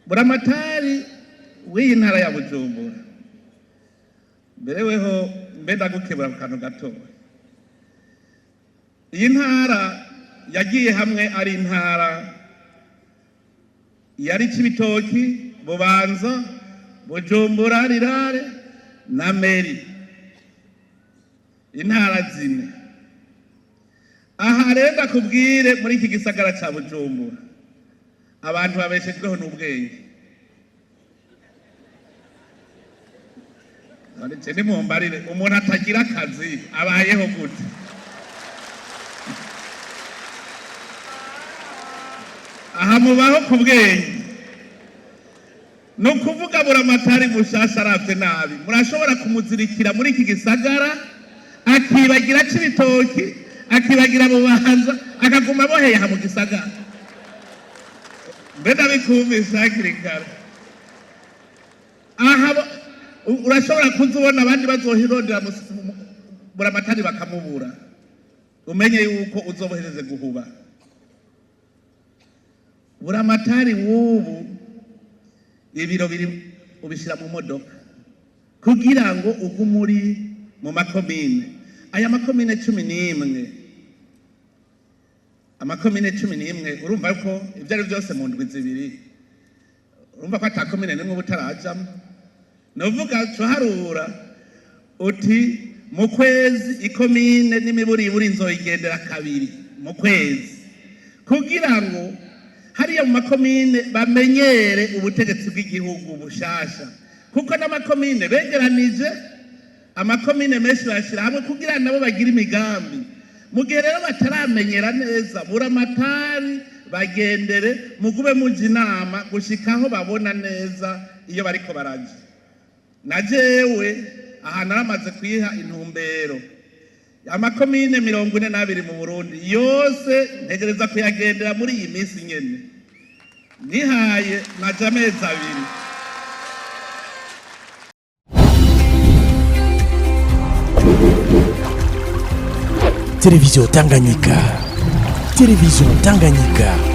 Buramatari w'iyi ntara ya Bujumbura, mbere weho mbe ndagukebura ku kantu gatoya. Iyi ntara yagiye hamwe ari intara yari Cibitoki, Bubanza, Bujumbura Rirare na Meri, intara zine. Aha rero ndakubwire, muri iki gisagara ca Bujumbura abantu babeshejweho n'ubwenge. None je nimumbarire, umuntu atagira akazi abayeho gute? Aha mubaho ku bwenge. Ni ukuvuga buramatari mushasha aravye nabi, murashobora kumuzirikira muri iki gisagara, akibagira Cibitoki, akibagira Bubanza, akaguma aboheye aha mu gisagara. Mbe ndabikumvise hakiri kare. Aha urashobora kuza ubona abandi bazohirondera buramatari bakamubura, umenye yuko uzobohereze guhuba. Buramatari w'ubu ibiro biri ubishyira mu modoka kugira ngo ugume uri mu makomine. Aya makomine 11, amakomine 11, urumva ko ibyo ari byose mu ndwi 2, urumva ko ata komine n'imwe uba utarajamo. Ni uvuga cuharura uti mu kwezi ikomine n'imiburiburi nzoyigendera kabiri mu kwezi, kugira ngo hariya mu makomine bamenyere ubutegetsi bw'igihugu bushasha, kuko n'amakomine begeranije amakomine menshi bayashyira hamwe kugira nabo bagire imigambi. Mu gihe rero bataramenyera neza, buramatari bagendere, mugume muja inama gushikaho babona neza iyo bariko baraja. Na jewe aha naramaze kwiha intumbero, amakomine 42 mu Burundi yose ntegereza kuyagendera muri iyi minsi nyene nihaye, naje amezi 2. Télévision Tanganyika. Télévision Tanganyika.